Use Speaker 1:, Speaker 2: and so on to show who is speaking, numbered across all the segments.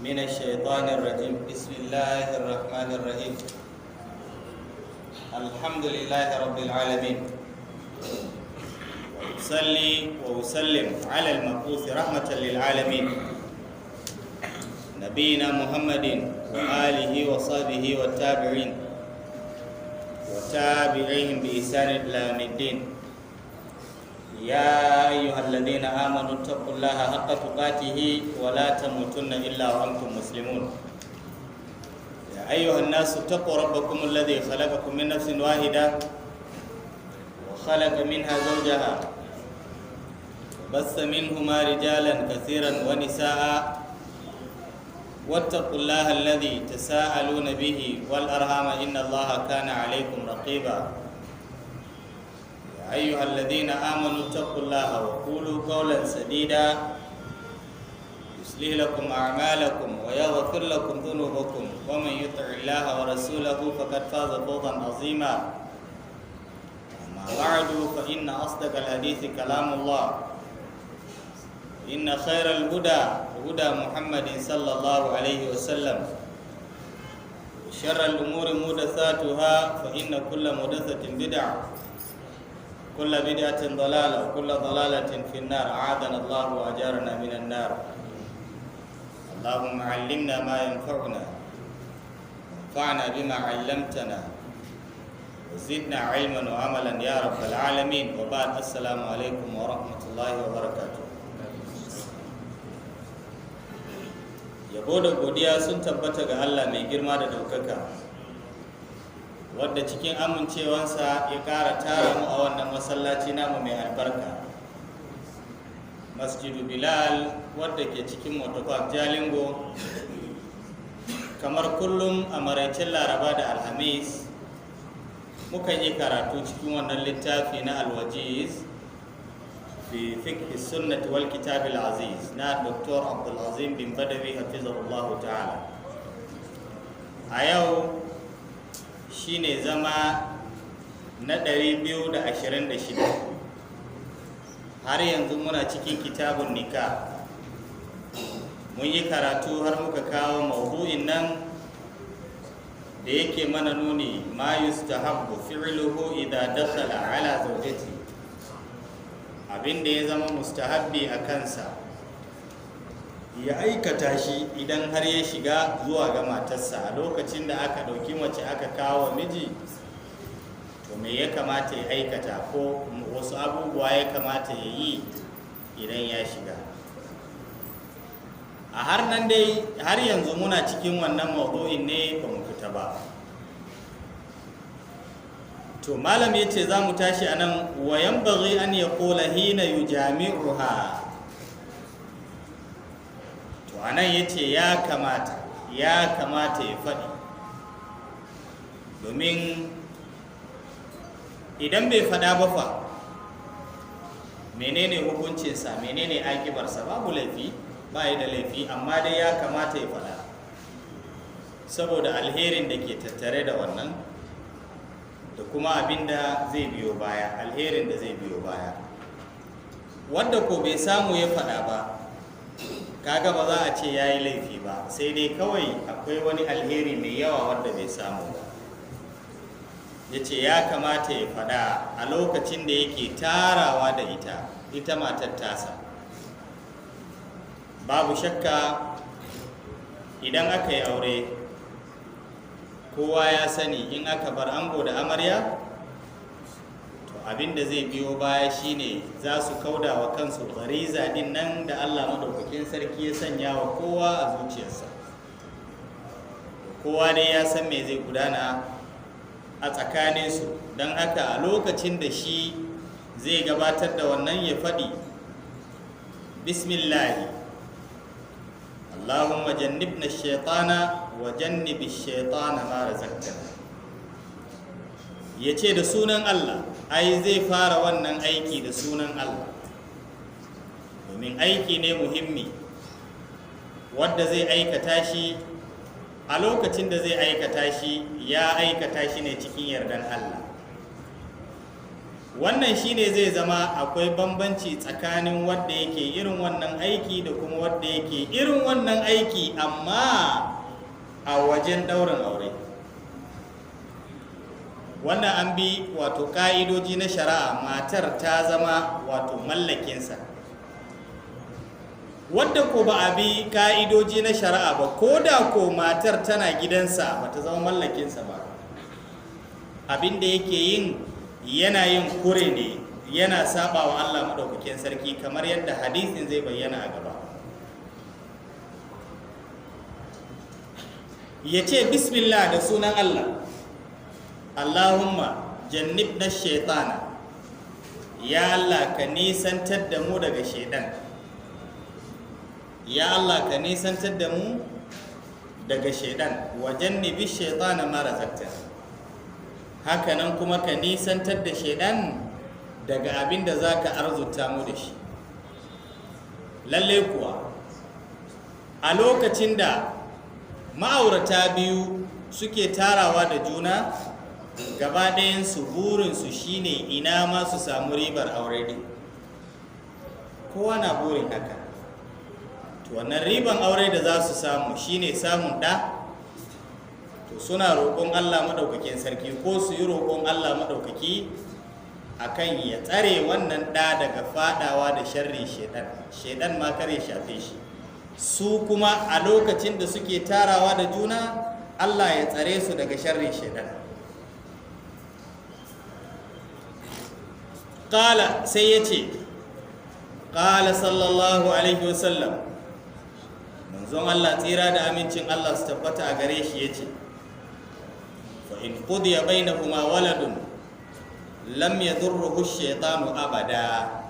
Speaker 1: من الشيطان الرجيم. بسم الله الرحمن الرحيم. الحمد لله رب العالمين، وأصلي وأسلم على المبعوث رحمة للعالمين، نبينا محمد وآله وصحبه والتابعين وتابعيهم بإحسان إلى يوم الدين. يا أيها الذين آمنوا اتقوا الله حق تقاته ولا تموتن إلا وأنتم مسلمون. يا أيها الناس اتقوا ربكم الذي خلقكم من نفس واحدة وخلق منها زوجها وبث منهما رجالا كثيرا ونساء، واتقوا الله الذي تساءلون به والأرحام إن الله كان عليكم رقيبا. يا أيها الذين آمنوا اتقوا الله وقولوا قولا سديدا يصلح لكم أعمالكم ويغفر لكم ذنوبكم، ومن يطع الله ورسوله فقد فاز فوزا عظيما. أما بعد، فإن أصدق الحديث كلام الله، إن خير الهدى هدى محمد صلى الله عليه وسلم، وشر الأمور محدثاتها، فإن كل محدثة بدعة، كل بدعة ضلالة، وكل ضلالة في النار. أعاذنا الله وأجارنا من النار. اللهم علمنا ما ينفعنا، وانفعنا بما علمتنا، وزدنا علما وعملا يا رب العالمين. وبعد، السلام عليكم ورحمة الله وبركاته. Yabo da godiya sun tabbata ga Allah mai girma da ɗaukaka, wadda cikin amincewansa ya ƙara tara mu a wannan masallaci namu mai albarka, Masjidu Bilal, wadda ke cikin Motor Park, Jalingo. Kamar kullum, a maraicin Laraba da Alhamis mukan yi karatu cikin wannan littafi na Alwajiz fi fiqh sunnati wal kitab aziz na Dr. Abdulazim bin Badawi, hafizahullahu ta'ala. A yau shine zama na 226. Har yanzu muna cikin kitabun nikah. Mun yi karatu har muka kawo maudu'in nan da yake mana nuni ma yustahabbu fi'luhu idza dakhala ala zawjati, abin da ya zama mustahabbi a kansa ya aikata shi idan har ya shiga zuwa ga matarsa. A lokacin da aka ɗauki mace aka kawo miji, to me ya kamata ya aikata, ko wasu abubuwa ya kamata ya yi idan ya shiga? A har nan dai, har yanzu muna cikin wannan maudu'in ne, ba mu fita ba. To malam ya ce za mu tashi a nan: wa yanbaghi an yaqula hina yujami'uha. To a nan ya ce ya kamata ya faɗi, domin idan bai faɗa ba fa, menene hukuncinsa? Menene akibarsa? Babu laifi, ba yi da laifi, amma dai ya kamata ya faɗa saboda alherin da ke tattare da wannan da kuma abin da zai biyo baya, alherin da zai biyo baya. Wanda ko bai samu ya faɗa ba, kaga ba za a ce ya yi laifi ba, sai dai kawai akwai wani alheri mai yawa wanda bai samu ba. Ya ce ya kamata ya faɗa a lokacin da yake tarawa da ita matar tasa. Babu shakka, idan aka yi aure, kowa ya sani, in aka bar ango da amarya, to abin da zai biyo baya shine za su kauda wa kansu gariza din nan da Allah madaukakin sarki ya sanya wa kowa a zuciyarsa. Kowa dai ya san me zai gudana a tsakaninsu. Don haka, a lokacin da shi zai gabatar da wannan, ya faɗi: "Bismillahi, Allahumma jannibna shaitana wa jannibi shaitana ma razaqtana." Ya ce da sunan Allah, ai zai fara wannan aiki da sunan Allah, domin aiki ne muhimmi wadda zai aikata shi. A lokacin da zai aikata shi, ya aikata shi ne cikin yardan Allah. Wannan shine zai zama akwai bambanci tsakanin wanda yake irin wannan aiki da kuma wanda yake irin wannan aiki amma a wajen daurin aure. Wannan an bi wato ka'idoji na shari'a, matar ta zama wato mallakinsa. Wadda ko ba a bi ka'idoji na shari'a ba, ko da ko matar tana gidansa, ba ta zama mallakinsa ba. Abin da yake yin yana yin kure ne, yana saba wa Allah maɗaukakin sarki, kamar yadda hadisin zai bayyana a gaba. Ya ce bismillah, da sunan Allah, Allahumma jannibna shaitana, ya Allah ka nisantar da mu daga shaitan, ya Allah ka nisantar da mu daga shaitan, wa jannibi shaitana ma razaqtana. Hakanan kuma ka nisantar da shaitan daga abin da za ka arzuta mu da shi. Lalle kuwa a lokacin da ma'aurata biyu suke tarawa da juna, gaba ɗayansu burinsu shine ina ma su samu ribar aure ɗin. Kowa na burin haka. To wannan riban aure da za su samu shine samun ɗa. To suna roƙon Allah maɗaukakin sarki, ko su yi roƙon Allah maɗaukaki akan ya tsare wannan ɗa daga faɗawa da sharrin shaiɗan, shaiɗan ma kar ya shafe shi. Su kuma a lokacin da suke tarawa da juna, Allah ya tsare su daga sharrin shaiɗan. Ƙala, sai ya ce, ƙala sallallahu alaihi wasallam, manzon Allah tsira da amincin Allah su tabbata a gare shi ya ce, fa in qudiya bainahuma waladun lam yadurruhu ash-shaytanu abada.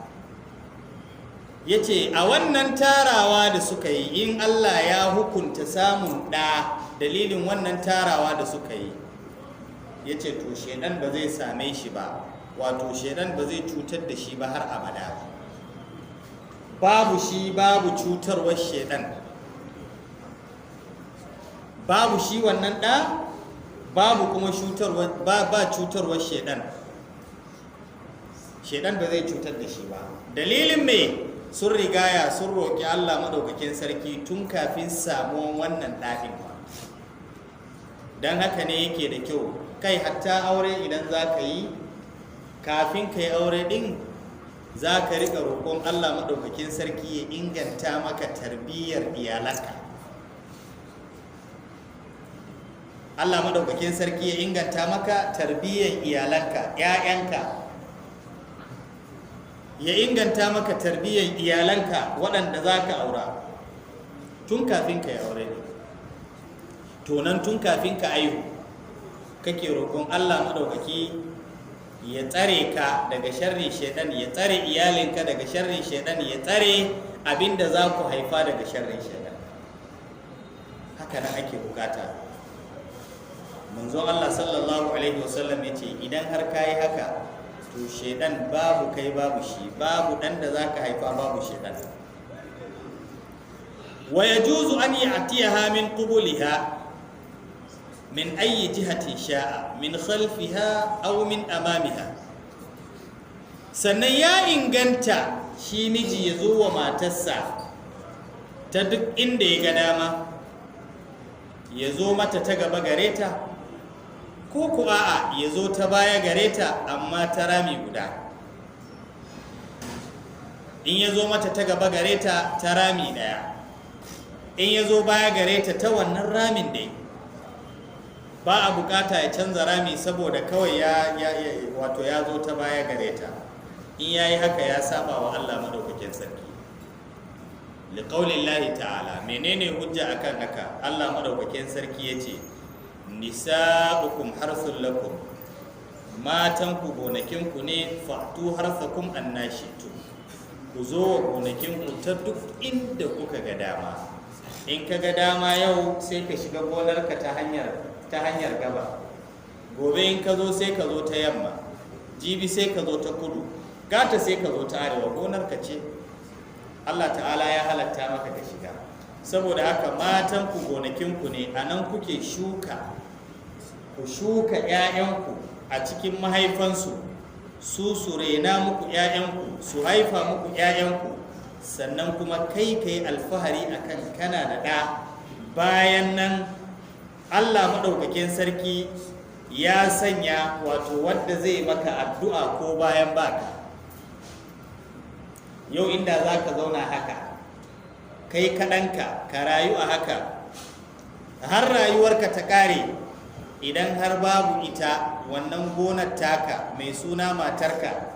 Speaker 1: Yace a wannan tarawa da suka yi, in Allah ya hukunta samun ɗa dalilin wannan tarawa da suka yi, yace to shaidan ba zai same shi ba, wato shaidan ba zai cutar da shi ba har abada. Babu shi, babu cutarwar shaidan, babu shi wannan ɗa, babu kuma cutarwar, ba cutarwar shaidan. Shaidan ba zai cutar da shi ba. Dalilin me? Sun rigaya sun roƙi Allah maɗaukakin sarki tun kafin samuwan wannan ɗaɗin ba. Don haka ne yake da kyau kai hatta aure idan za ka yi, kafin ka yi aure ɗin za ka riƙa roƙon Allah maɗaukakin sarki ya inganta maka tarbiyyar iyalanka. Allah maɗaukakin sarki ya inganta maka tarbiyyar iyalanka, ‘ya'yanka, ya inganta maka tarbiyyar iyalanka waɗanda za ka aura tun kafin ka yi aure ne. Tonan tun kafin ka aihu kake roƙon Allah maɗaukaki ya tsare ka daga sharrin shaidan, ya tsare iyalinka daga sharrin shaidan, ya tsare abinda za ku haifa daga sharrin shaidan. Haka nan ake bukata. Manzon Allah sallallahu alaihi wasallam ya ce idan har ka yi haka, to shaidan babu kai babu shi, babu dan da zaka haifa babu shaidan. Wa yajuzu an ya'tiyaha min qubuliha min ayyi jihati sha'a, min khalfiha aw min amamiha. Sannan ya inganta shi miji ya zo wa matarsa ta duk inda ya ga dama, ya zo mata ta gaba gare ta, ko ku a'a ya zo ta baya gare ta, amma ta rami guda. In ya zo mata ta gaba gare ta, ta rami daya. In ya zo baya gare ta, ta wannan ramin dai. Ba a bukata ya canza rami saboda kawai wato ya zo ta baya gare ta. In ya yi haka ya saba wa Allah madaukakin sarki. Liqaulillahi ta'ala, menene hujja akan haka? Allah madaukakin sarki yace nisa'ukum harsul lakum, matanku gonakinku ne, fa'tu harsakum annashitu, ku zo wa gonakinku ta duk inda kuka ga dama. In ka ga dama yau sai ka shiga gonarka ta hanyar gaba, gobe in ka zo sai ka zo ta yamma, jibi sai ka zo ta kudu, gata sai ka zo ta arewa, gonarka ce. Allah ta'ala ya halatta maka ka shiga. Saboda haka matanku gonakinku ne, a nan kuke shuka, ku shuka 'ya'yanku a cikin mahaifansu. su su rena muku 'ya'yanku, su haifa muku 'ya'yanku, sannan kuma kai ka yi alfahari akan kana da ɗa. Bayan nan Allah maɗaukakin sarki ya sanya wato wadda zai maka addu'a ko bayan baka. Yau inda za ka zauna haka kai kaɗanka, ka rayu a haka har rayuwarka ta ƙare, idan har babu ita wannan gonar taka mai suna matarka,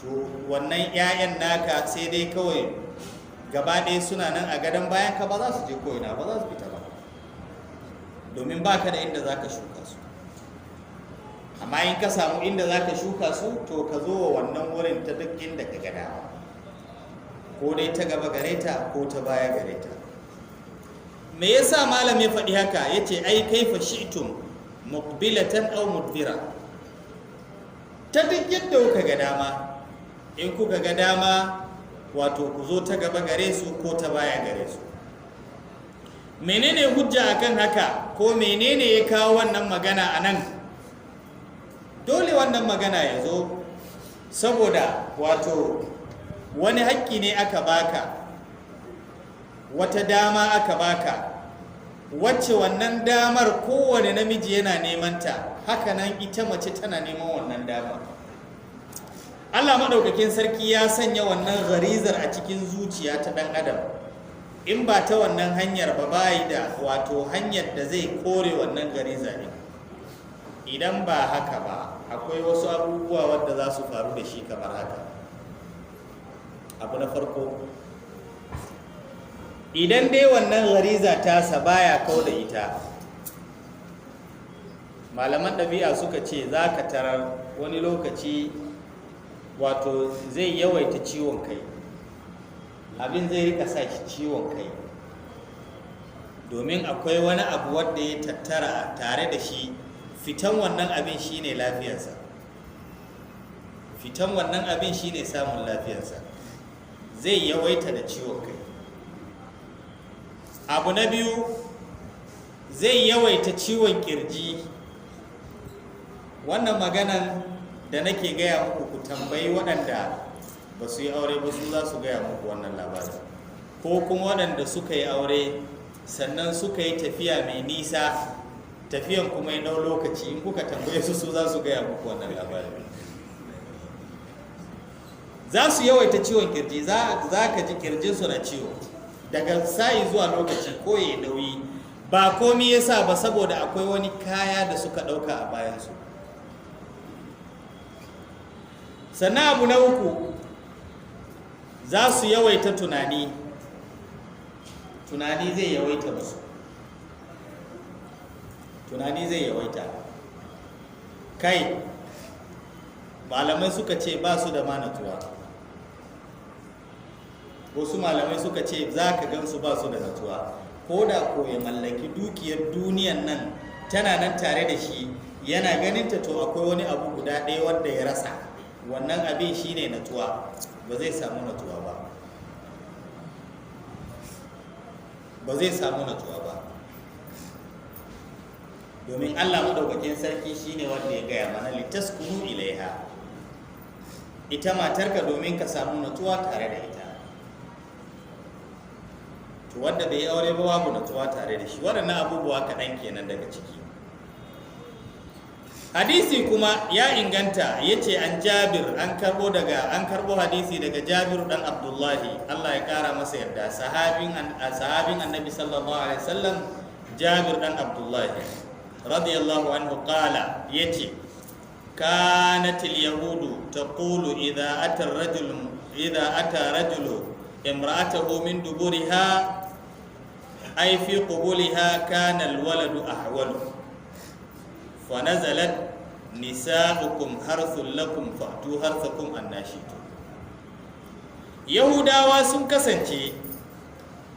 Speaker 1: to wannan 'ya'yan naka sai dai kawai gaba ɗaya suna nan a gadon bayan ka, ba za su je ko'ina ba, za su fita ba, domin ba ka da inda za ka shuka su. Amma in ka samu inda za ka shuka su, to ka zo wa wannan wurin ta duk inda ka ga dama, ko dai ta gaba gare ta ko ta baya gare ta. Me yasa malam ya faɗi haka? Yace ai kaifa shi'tum, muqbilatan aw mudbira, ta duk yadda kuka ga dama. In kuka ga dama, wato ku zo ta gaba gare su ko ta baya gare su. Menene hujja akan haka, ko menene ya kawo wannan magana a nan? Dole wannan magana ya zo saboda wato wani haƙƙi ne aka baka, wata dama aka baka, wacce wannan damar kowane namiji yana neman ta. Haka nan ita mace tana neman wannan dama. Allah maɗaukakin sarki ya sanya wannan gharizar a cikin zuciya ta ɗan adam. In ba ta wannan hanyar ba, bayi da wato hanyar da zai kore wannan gariza ne. Idan ba haka ba, akwai wasu abubuwa wadda za su faru da shi kamar haka. Abu na farko, idan dai wannan gariza tasa baya kau da ita, malaman ɗabi'a suka ce za ka tarar wani lokaci wato zai yawaita ciwon kai. Abin zai rika sa shi ciwon kai, domin akwai wani abu wadda ya tattara tare da shi. Fitan wannan abin shine lafiyarsa, fitan wannan abin shine samun lafiyarsa. Zai yawaita da ciwon kai. Abu na biyu, zai yawaita ciwon kirji. Wannan maganan da nake gaya muku, ku tambayi waɗanda ba su yi aure ba, su za su gaya muku wannan labarin, ko kuma waɗanda suka yi aure sannan suka yi tafiya mai nisa, tafiyan kuma ya ɗau lokaci. In kuka tambaye su, su za su gaya muku wannan labarin. Za su yawaita ciwon kirji. Za ka ji kirjinsu na ciwo daga sa'i zuwa lokaci, ko ya nauyi. Ba komi ya sa ba, saboda akwai wani kaya da suka ɗauka a bayansu. Sannan abu na uku, za su yawaita tunani. Tunani zai yawaita musu, tunani zai yawaita. Kai, malamai suka ce ba su da ma natsuwa. Wasu malamai suka ce za ka gansu ba su da natsuwa, ko da ko ya mallaki dukiyar duniyan nan tana nan tare da shi, yana ganin ta, to akwai wani abu guda ɗaya wanda ya rasa. Wannan abin shine natsuwa. Ba zai samu natsuwa ba, ba zai samu natsuwa ba, domin Allah maɗaukakin sarki shine wanda ya gaya mana litaskunu ilaiha, ita matarka domin ka samu natsuwa tare da ita. To wanda bai yi aure ba, babu natsuwa tare da shi. Waɗannan abubuwa kaɗan kenan daga ciki. Hadisi kuma ya inganta, ya ce an Jabir, an karɓo hadisi daga Jabir ɗan Abdullahi, Allah ya ƙara masa yarda, sahabin Annabi sallallahu alaihi wasallam, Jabir ɗan Abdullahi radiyallahu anhu, qala, yace kanat al-yahudu taqulu idha ata rajulu imra'atahu min duburiha, ay fi qubuliha, kana al-waladu ahwalu, fa nazalat nisa'ukum harthun lakum fa'tu harthakum annashitu. Yahudawa sun kasance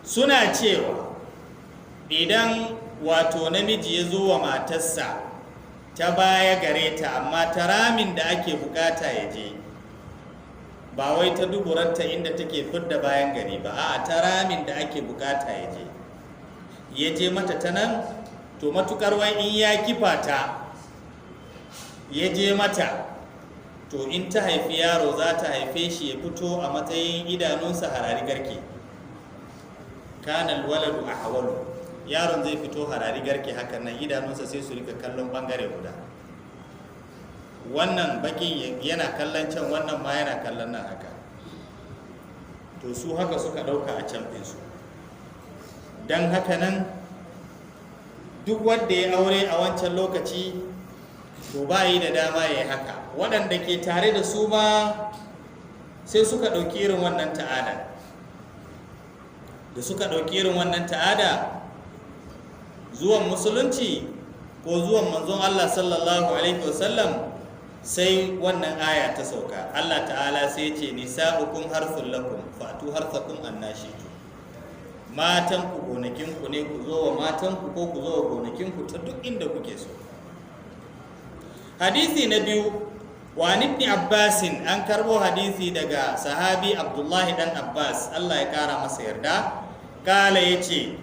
Speaker 1: suna cewa idan wato namiji ya zo wa matarsa ta baya gare ta, amma ta ramin da ake bukata ya je, ba wai ta duburanta inda take fidda bayan gari ba, a'a, ta ramin da ake bukata ya je, ya je mata ta nan, to matukar wai in ya kifa ta ya je mata, To in ta haifi yaro, za ta haife shi ya fito a matsayin idanunsa harari garke. Kana alwaladu ahwalu, yaron zai fito harari garke hakan nan, idanunsa sai su rika kallon bangare guda. Wannan bakin yana kallon can, wannan ma yana kallon nan haka. To su haka suka dauka a can su. Don haka nan duk wanda ya aure a wancan lokaci, to ba yi da dama ya yi haka. Waɗanda ke tare da su ma sai suka ɗauki irin wannan ta'ada. Da suka ɗauki irin wannan ta'ada, zuwan musulunci ko zuwan manzon Allah sallallahu alaihi wasallam, sai wannan aya ta sauka. Allah ta'ala sai ce: "Nisa'ukum harthul lakum fa'tu harthakum anna shi'tum." Matan ku gonakin ku ne, ku zo wa matan ku ko ku zo wa gonakin ku ta duk inda kuke so. Hadisi na biyu: wa ibn Abbas, an karbo hadisi daga sahabi Abdullahi dan Abbas, Allah ya kara masa yarda. Kala, yace: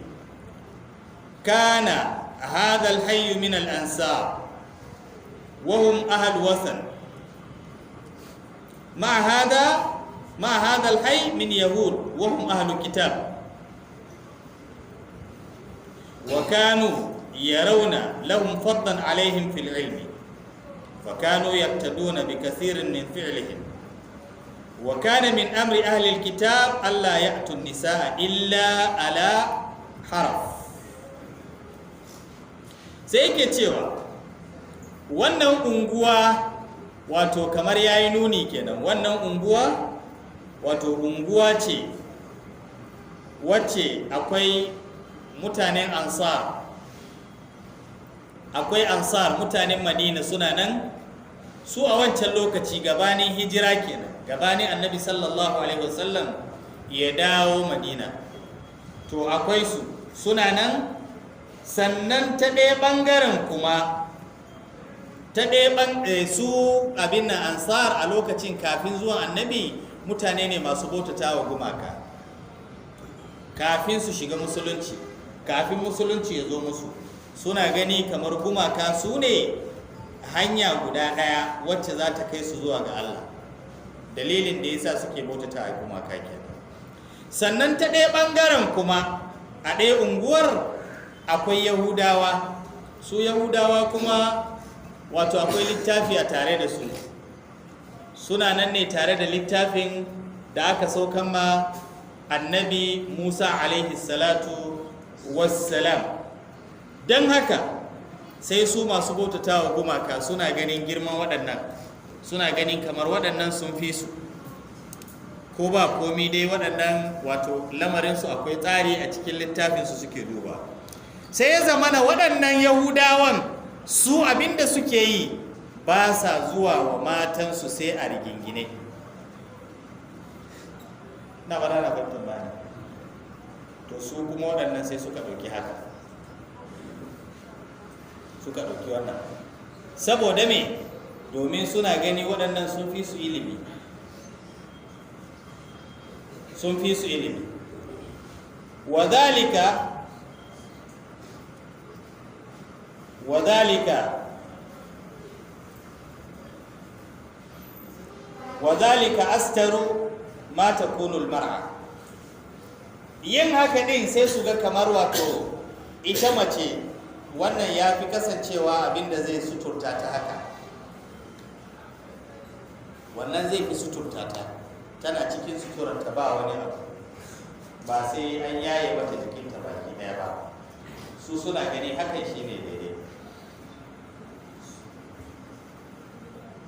Speaker 1: kana hadha al-hayy min al-ansar wa hum ahl wathan ma hadha al-hayy min yahud wa hum ahlu kitab wa kanu yarawna lahum fadlan alaihim fil ilmi, فكانوا يقتدون بكثير من فعلهم. وكان من أمر أهل الكتاب ألا يأتوا النساء إلا على حرف. Sai yake cewa wannan unguwa, wato kamar yayi nuni kenan, wannan unguwa wato unguwa ce wacce akwai mutanen Ansar, akwai Ansar, mutanen Madina suna nan. Su a wancan lokaci, gabanin hijira kenan, gabanin Annabi sallallahu alaihi wasallam ya dawo Madina, to akwai su suna nan. Sannan ta ɗaya ɓangaren kuma, ta ɗaya su abin nan Ansar a lokacin kafin zuwan Annabi mutane ne masu bautata wa gumaka. Kafin su shiga musulunci, kafin musulunci ya zo musu, suna gani kamar gumaka su ne hanya guda ɗaya wacce za ta kai su zuwa ga Allah. Dalilin da yasa suke bautata a gumaka kenan. Sannan ta ɗaya ɓangaren kuma, a ɗaya unguwar akwai Yahudawa. Su Yahudawa kuma wato akwai littafi a tare da su, suna nan ne tare da littafin da aka saukan ma Annabi Musa alaihi salatu wassalam. Don haka sai su masu bautata wa gumaka suna ganin girman waɗannan, suna ganin kamar waɗannan sun fi su, ko ba komi dai waɗannan wato lamarinsu akwai tsari a cikin littafinsu suke duba. Sai ya zamana waɗannan Yahudawan su abinda suke yi, ba sa zuwa wa matansu sai a rigingine. Na ba na fahimtar bani. To su kuma waɗannan sai suka ɗauki haka, suka ɗauki wannan. Saboda me? Domin suna gani waɗannan sun fi su ilimi, sun fi su ilimi. Wadhalika astaru ma takunu almar'a. Yin haka din sai su ga kamar wato ita mace wannan ya fi kasancewa abinda zai suturta ta haka, wannan zai fi suturta ta, tana cikin suturarta, ba wani abu, ba sai an yaye mata jikinta baki daya ba. Su suna gani hakan shine daidai.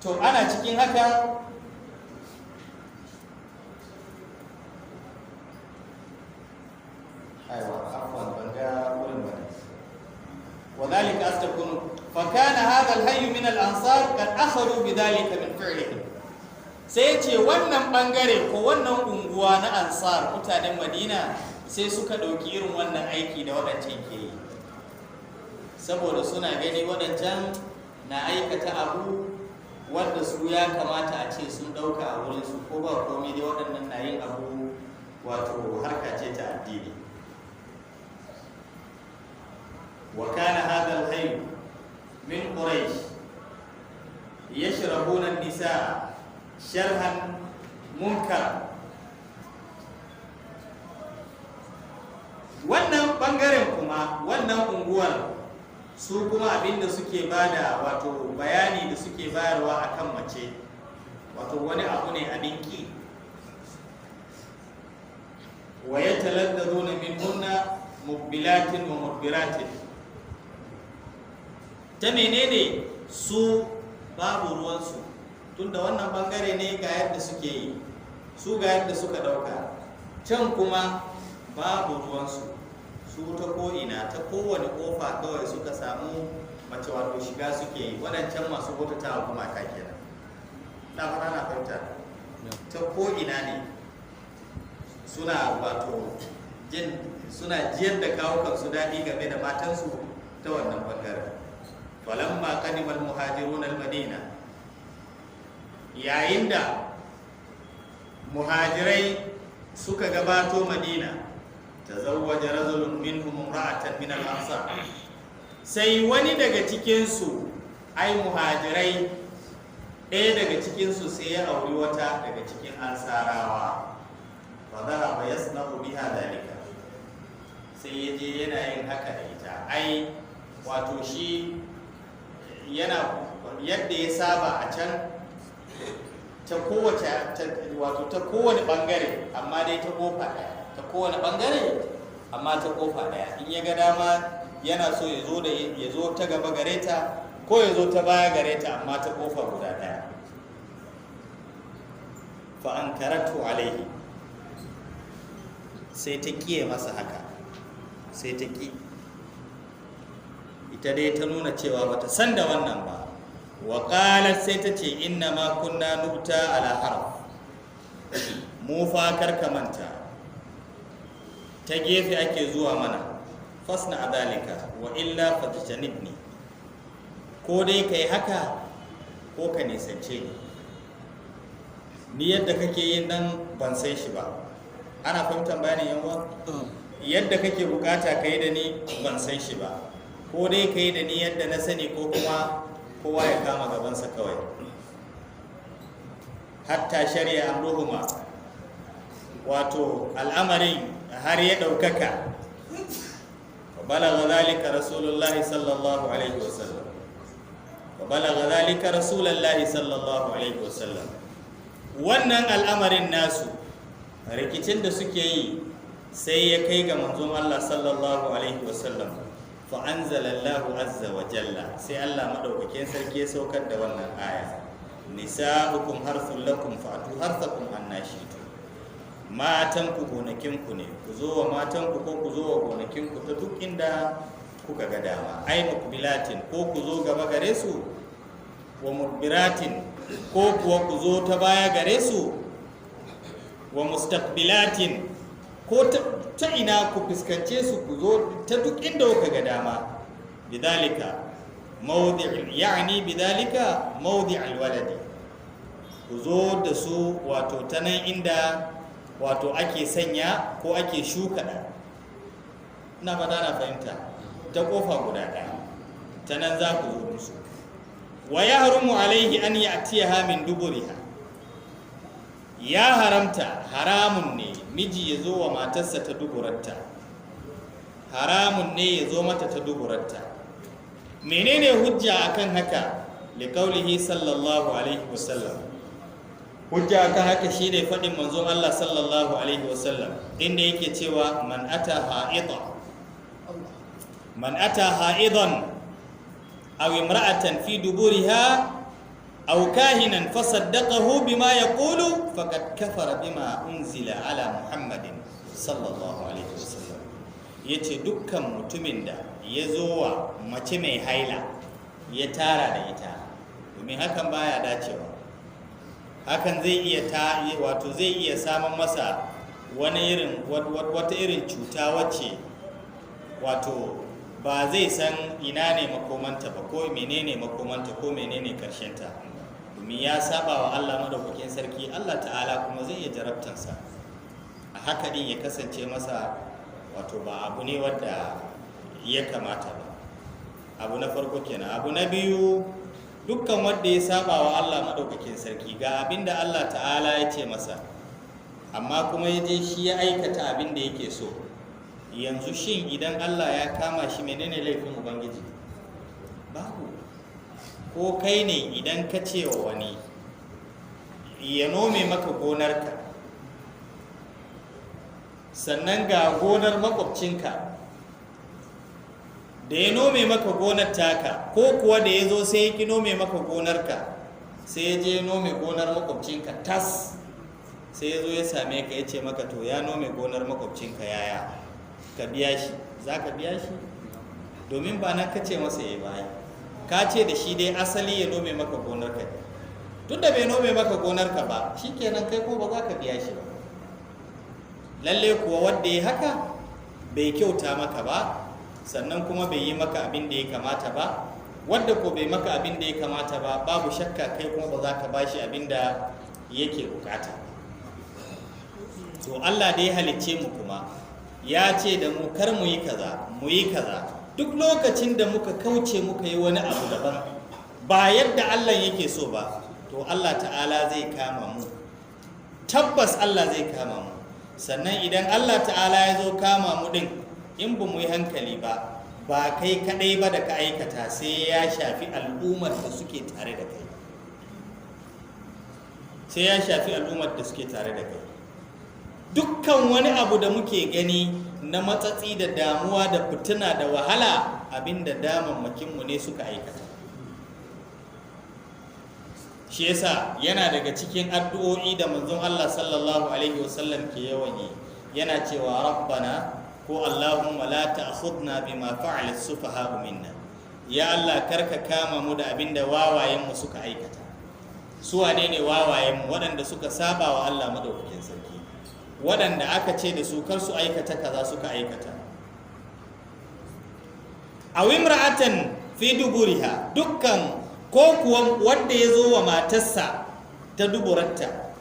Speaker 1: To ana cikin haka, aiwa, afwan, ban ga wurin ba ne. وذلك أستكون فكان هذا الحي من الأنصار قد أخذوا بذلك من فعلهم. Sai ce wannan bangare ko wannan unguwa na Ansar, mutanen Madina, sai suka ɗauki irin wannan aiki da waɗancan ke yi, saboda suna gani waɗancan na aikata abu wanda su ya kamata a ce sun ɗauka a wurinsu, ko ba komai dai waɗannan na yin abu wato harka ce ta addini. Wa kana hadha al-hayy min Quraish yashrabuna an-nisaa. Sharhan munkar. Wannan bangaren kuma, wannan unguwar su kuma abinda suke bada, wato bayani da suke bayarwa akan mace, wato wani abu ne abin ki. Wa yataladdaduna minhunna muqbilatin wa mudbiratin. Ta menene su babu ruwansu, tunda wannan bangare ne ga yadda suke yi, su ga yadda suka dauka. Can kuma babu ruwansu, su ta ko'ina, ta kowane kofa kawai suka samu mace, wato shiga suke yi. Waɗancan masu bautata wa gumaka kenan. Na fara na fahimta, ta ko'ina ne suna wato jin, suna jiyar da kawukansu daɗi game da matansu ta wannan bangaren. Falamma qadimal muhajirun al-madina, yayin da muhajirai suka gabato Madina, tazawwaja rajulun minhum imra'atan min al-ansar, sai wani daga cikin su, ai muhajirai, ɗaya daga cikin su sai ya auri wata daga cikin ansarawa. Fa dhahaba yasna'u biha dhalika, sai ya je yana yin haka da ita. Ai wato shi yana yadda ya saba a can ta kowace, wato ta kowane bangare, amma dai ta kofa daya, ta kowane bangare amma ta kofa daya. In ya ga dama yana so ya zo da ya zo ta gaba gare ta ko ya zo ta baya gare ta, amma ta kofa guda daya. Fa ankaratu alaihi, sai ta kiye masa haka, sai ta ki. Ita dai ta nuna cewa bata san da wannan ba. Wa qalat, sai ta ce, inna ma kunna nubta ala harf, mu fa karka manta ta gefe ake zuwa mana. Fasna adalika wa illa fajtanibni, ko dai kai haka ko ka nisance ni. Ni yadda kake yin nan ban san shi ba. Ana fahimtar bayanin yan? Yadda kake bukata kai da ni ban san shi ba. Ko dai kai da ni yadda na sani, ko kuma kowa ya kama gabansa kawai. Hatta shari'a amruhuma, wato al'amarin har ya ɗaukaka. Wa balagha dhalika rasulullahi sallallahu alaihi wasallam, wa balagha dhalika rasulullahi sallallahu alaihi wasallam. Wannan al'amarin nasu, rikicin da suke yi, sai ya kai ga manzon Allah sallallahu alaihi wasallam. Fa anzalallahu azza wa jalla, sai Allah madaukakin sarki ya saukar da wannan aya: nisa'ukum harthul lakum fa'tu harthakum annashitu. Matan ku gonakin ku ne, ku zo wa matan ku ko ku zo wa gonakin ku ta duk inda kuka ga dama. Ai mukbilatin, ko ku zo gaba gare su, wa mudbiratin, ko kuwa ku zo ta baya gare su, wa mustaqbilatin, ko ta ina ku fuskance su, ku zo ta duk inda kuka ga dama. Bidalika mawdi', yani bidalika mawdi' alwaladi, ku zo da su wato ta nan inda wato ake sanya ko ake shuka da. Ina fata na fahimta, ta kofa guda ɗaya, ta nan za ku zo musu. Wa yahrumu alaihi an ya'tiyaha min duburiha, ya haramta, haramun ne miji ya zo wa matarsa ta duburarta, haramun ne ya zo mata ta duburarta. Menene hujja akan haka? Liqaulihi sallallahu alaihi wasallam. Hujja akan haka shine faɗin manzon Allah sallallahu alaihi wasallam, inda yake cewa man ata ha'ida, man ata ha'idan aw imra'atan fi duburiha aw kahinan fasaddaqahu bima yaqulu faqad kafara bima unzila ala Muhammadin sallallahu alaihi wasallam. Yace dukkan mutumin da ya zo wa mace mai haila ya tara da ita, domin hakan baya dacewa, hakan zai iya ta wato zai iya samun masa wani irin wata irin cuta wacce wato ba zai san ina ne makomanta ba, ko menene makomanta, ko menene karshenta, domin ya saba wa Allah madaukakin sarki. Allah ta'ala kuma zai iya jarabtansa a haka din, ya kasance masa wato ba abu ne wadda ya kamata ba. Abu na farko kenan. Abu na biyu, Dukkan wanda ya saba wa Allah madaukakin sarki, ga abinda Allah ta'ala ya ce masa, amma kuma ya je shi ya aikata abin da yake so, yanzu shin idan Allah ya kama shi, menene laifin Ubangiji? Babu. Ko kai ne, idan ka ce wa wani ya nome maka gonarka, sannan ga gonar makwabcinka, da ya nome maka gonar taka, ko kuwa da ya zo sai ya ki nome maka gonarka, sai ya je nome gonar makwabcinka tas, sai ya zo ya same ka ya ce maka to ya nome gonar makwabcinka, yaya ka biya shi? Za ka biya shi? Domin ba nan ka ce masa ya baya, ka ce da shi dai asali ya nome maka gonarka. Tun da bai nome maka gonarka ba, shikenan, kai ko ba za ka biya shi ba. Lalle kuwa wanda ya haka bai kyauta maka ba, sannan kuma bai yi maka abin da ya kamata ba. Wanda ko bai maka abin da ya kamata ba, babu shakka kai kuma ba za ka bashi abin da yake bukata. To Allah da ya halicce mu kuma ya ce da mu kar mu yi kaza, mu yi kaza. Duk lokacin da muka kauce muka yi wani abu daban ba yadda Allah yake so ba, to Allah ta'ala zai kama mu. Tabbas Allah zai kama mu. Sannan idan Allah ta'ala ya zo kama mu din, in ba mu yi hankali ba, ba kai kadai ba da ka aikata, sai ya shafi al'ummar da suke tare da kai, sai ya shafi al'ummar da suke tare da kai. Dukkan wani abu da muke gani na matsatsi da damuwa da fitina da wahala, abinda damammakinmu ne suka aikata. Shi yasa yana daga cikin addu'o'i da manzon Allah sallallahu alaihi wasallam ke yawan yi, yana cewa rabbana ko allahumma la ta'khudna bima fa'ala as-sufaha'u minna. Ya Allah, karka kama mu da abinda wawayen mu suka aikata. Su wane ne wawayen mu? Waɗanda suka saba wa Allah madaukakin sarki, waɗanda aka ce da su kar su aikata kaza suka aikata. Aw imra'atan fi duburiha, dukkan ko kuwa wanda ya zo wa matarsa ta duburarta,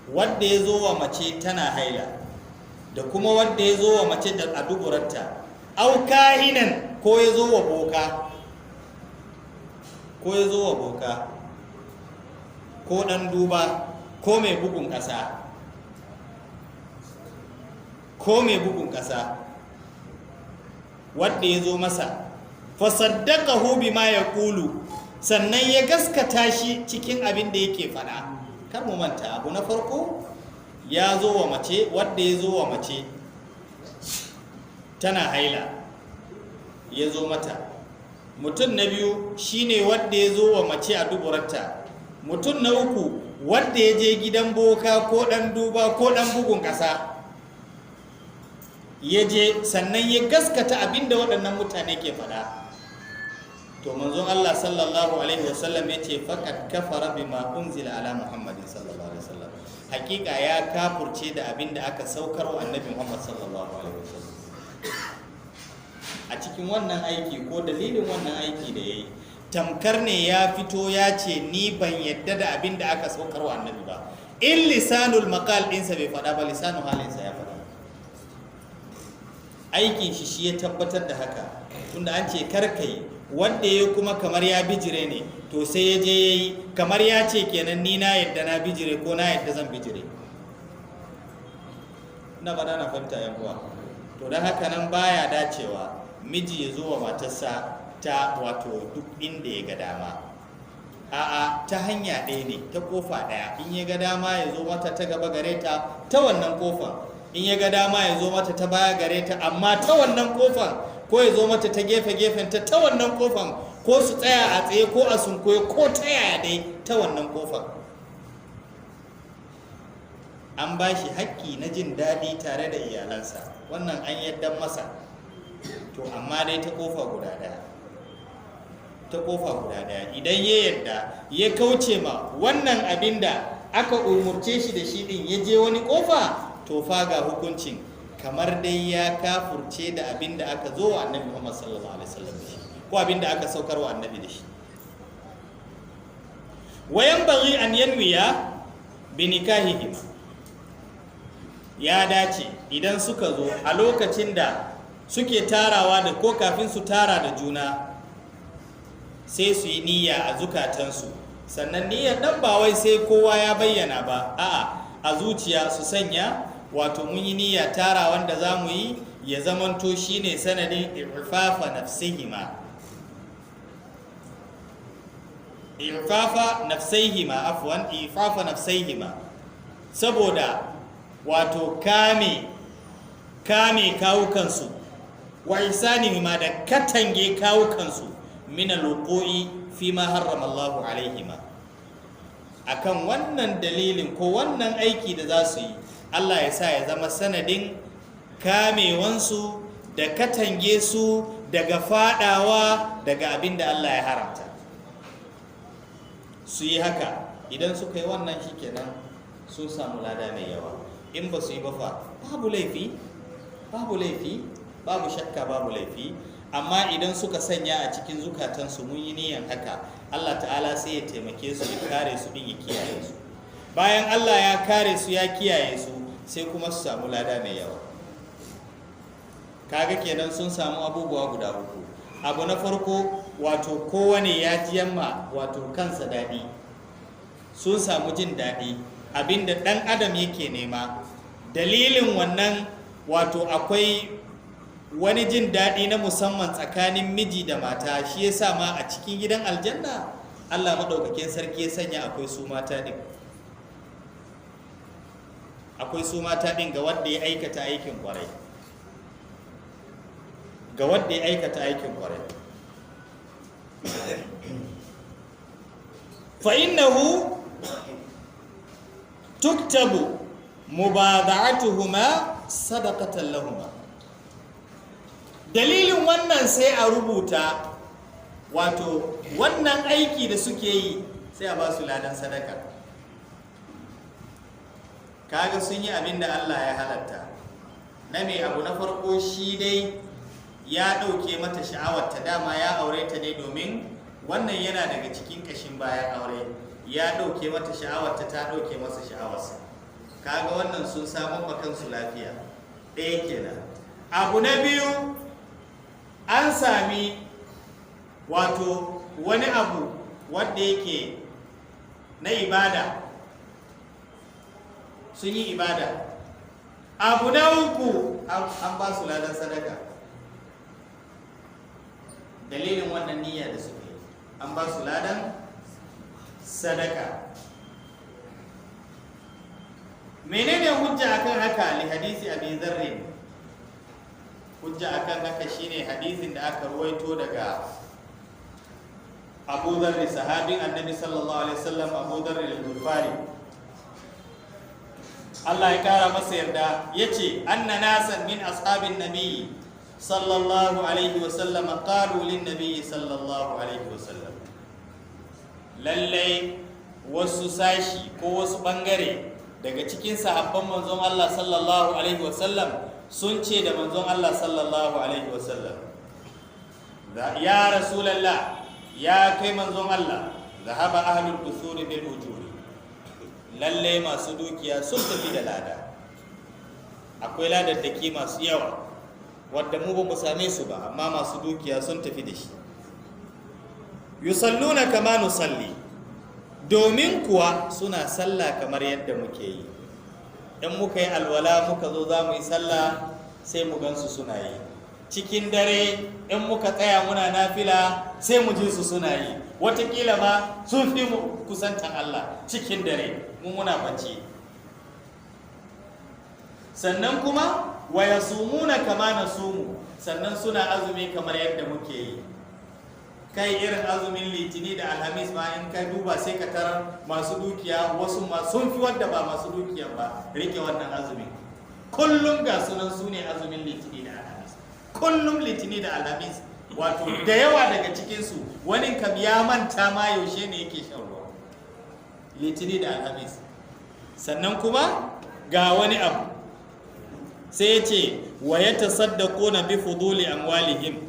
Speaker 1: wanda ya zo wa mace tana haila, da kuma wanda ya zo wa mace da a duburarta, au kahinan, ko ya zo wa boka, ko ya zo wa boka, ko ɗan duba, ko mai bugun ƙasa, ko mai bugun ƙasa, wanda ya zo masa, fasaddaqahu bima yaqulu, sannan ya gaskata shi cikin abin da yake faɗa. Kar mu manta, abu na farko ya zo wa mace, wanda ya zo wa mace tana haila ya zo mata. Mutum na biyu shine wanda ya zo wa mace a duburarta. Mutum na uku, wanda ya je gidan boka ko ɗan duba ko ɗan bugun ƙasa ya je, sannan ya gaskata abinda waɗannan mutane ke faɗa. To manzon Allah sallallahu alaihi wasallam ya ce faqad kafara bima unzila ala Muhammadin sallallahu alaihi wasallam. Hakika ya kafurce da abinda aka saukar wa Annabi Muhammad sallallahu alaihi wasallam. A cikin wannan aiki ko dalilin wannan aiki da yayi, tamkar ne ya fito ya ce ni ban yadda da abinda aka saukar wa Annabi ba. In lisanul maqal ɗinsa bai faɗa ba, lisanul halinsa ya faɗa. Aikin shi shi ya tabbatar da haka. Tunda an ce kar ka yi, wanda ya kuma kamar ya bijire ne, to sai ya je ya yi, kamar ya ce kenan ni na yadda na bijire ko na yadda zan bijire. Na ba na fahimta, yan uwa. To don haka nan baya dacewa miji ya zo wa matarsa ta wato duk inda ya ga dama. A'a, ta hanya ɗaya ne, ta kofa ɗaya. In ya ga dama ya zo mata ta gaba gare ta, ta wannan kofan. In ya ga dama ya zo mata ta baya gare ta, amma ta wannan kofan, ko ya zo mata ta gefe gefen ta, ta wannan kofan, ko su tsaya a tsaye ko a sunkuye ko ta yaya dai, ta wannan kofan. An ba shi haƙƙi na jin daɗi tare da iyalansa, wannan an yadda masa. To amma dai ta kofa guda ɗaya, ta kofa guda ɗaya. Idan ya yadda ya kauce ma wannan abin da aka umurce shi da shi ɗin, ya je wani kofa, to fa ga hukuncin, kamar dai ya kafurce da abin da aka zo wa Annabi Muhammad sallallahu alaihi wasallam da shi, ko abin da aka saukar wa Annabi da shi. Wa yanbaghi an yanwiya bi nikahihima. Ya dace idan suka zo a lokacin da suke tarawa da ko kafin su tara da juna, Sai su yi niyya a zukatansu. Sannan niyyar nan ba wai sai kowa ya bayyana ba, a'a, a zuciya su sanya, wato mun yi niyya tara wanda za mu yi ya zamanto shine sanadin ifafa nafsihima, ifafa nafsaihima, afwan, ifafa nafsaihima, saboda wato kame kawukansu, wa ihsanihima, da katange kawukansu, min alwuqu'i fi ma harrama Allahu alaihima. Akan wannan dalilin ko wannan aiki da za su yi, Allah ya sa ya zama sanadin kamewansu da katange su daga fadawa daga abin da Allah ya haramta. Su yi haka, idan suka yi wannan, shikenan sun samu lada mai yawa. In ba su yi ba fa, babu laifi, babu laifi, babu shakka babu laifi. Amma idan suka sanya a cikin zukatansu mun yi niyan haka, Allah Ta'ala sai ya taimake su, ya kare su din, ya kiyaye su. Bayan Allah ya kare su, ya kiyaye su, sai kuma su samu lada mai yawa. Kaga kenan sun samu abubuwa guda uku. Abu na farko, wato kowane ya ji yamma wato kansa daɗi, sun samu jin daɗi, abinda ɗan adam yake nema. Dalilin wannan, wato akwai wani jin daɗi na musamman tsakanin miji da mata. Shi yasa ma a cikin gidan aljanna Allah maɗaukakin sarki ya sanya akwai su mata ɗin, akwai su mata ɗin ga wanda ya aikata aikin ƙwarai, ga wanda ya aikata aikin ƙwarai. Fa innahu tuktabu mubada'atuhuma sadaqatan lahuma. Dalilin wannan sai a rubuta wato wannan aiki da suke yi, sai a ba su ladan sadaka. Kaga sun yi abin da Allah ya halatta na mai. Abu na farko, shi dai ya ɗauke mata sha'awarta. Dama ya aure ta ne domin wannan, yana daga cikin ƙashin bayan aure. Ya ɗauke mata sha'awarta, ta ɗauke masa sha'awarsa. Kaga wannan sun samun ma kansu lafiya. Ɗaya kenan. Abu na biyu, an sami wato wani abu wanda yake na ibada, sun yi ibada. Abu na uku, an ba su ladan sadaka. Dalilin wannan niyya da suka yi, an ba su ladan sadaka. Menene hujja akan haka? Li hadisi Abi Dharr. Hujja akan haka shine hadisin da aka ruwaito daga Abu Dharr, sahabin Annabi sallallahu alaihi wasallam, Abu Dharr al-Ghifari, Allah ya kara masa yarda, yace: anna nasan min ashabin nabi sallallahu alaihi wasallam qalu lin nabi sallallahu alaihi wasallam. Lallai wasu sashi ko wasu bangare daga cikin sahabban manzon Allah sallallahu alaihi wasallam sun ce da manzon Allah sallallahu alaihi wasallam: ya Rasulallah, ya kai manzon Allah, zahaba ahlul dusuri bil ujuri. Lallai masu dukiya sun tafi da lada. Akwai ladaddaki masu yawa wadda mu ba mu same su ba, amma masu dukiya sun tafi da shi. Yusalluna kama nusalli, domin kuwa suna sallah kamar yadda muke yi. In muka yi alwala muka zo za mu yi sallah, sai mu gansu suna yi. Cikin dare in muka tsaya muna nafila, sai mu ji su suna yi. Watakila ma sun fi mu kusantan Allah cikin dare, mu muna bacci. Sannan kuma wa yasumuna kama nasumu, sannan suna azumi kamar yadda muke yi. Kai, irin azumin Litini da Alhamis ma, in ka duba sai ka tarar masu dukiya wasu ma sun fi wadda ba masu dukiya ba rike wannan azumin. Kullum ga sunan su ne azumin Litini da Alhamis, kullum Litini da Alhamis. Wato da yawa daga cikinsu, wani kam ya manta ma yaushe ne yake shan ruwa Litini da Alhamis. Sannan kuma ga wani abu, sai ya ce: wa ya tasaddaquna bi fuduli amwalihim.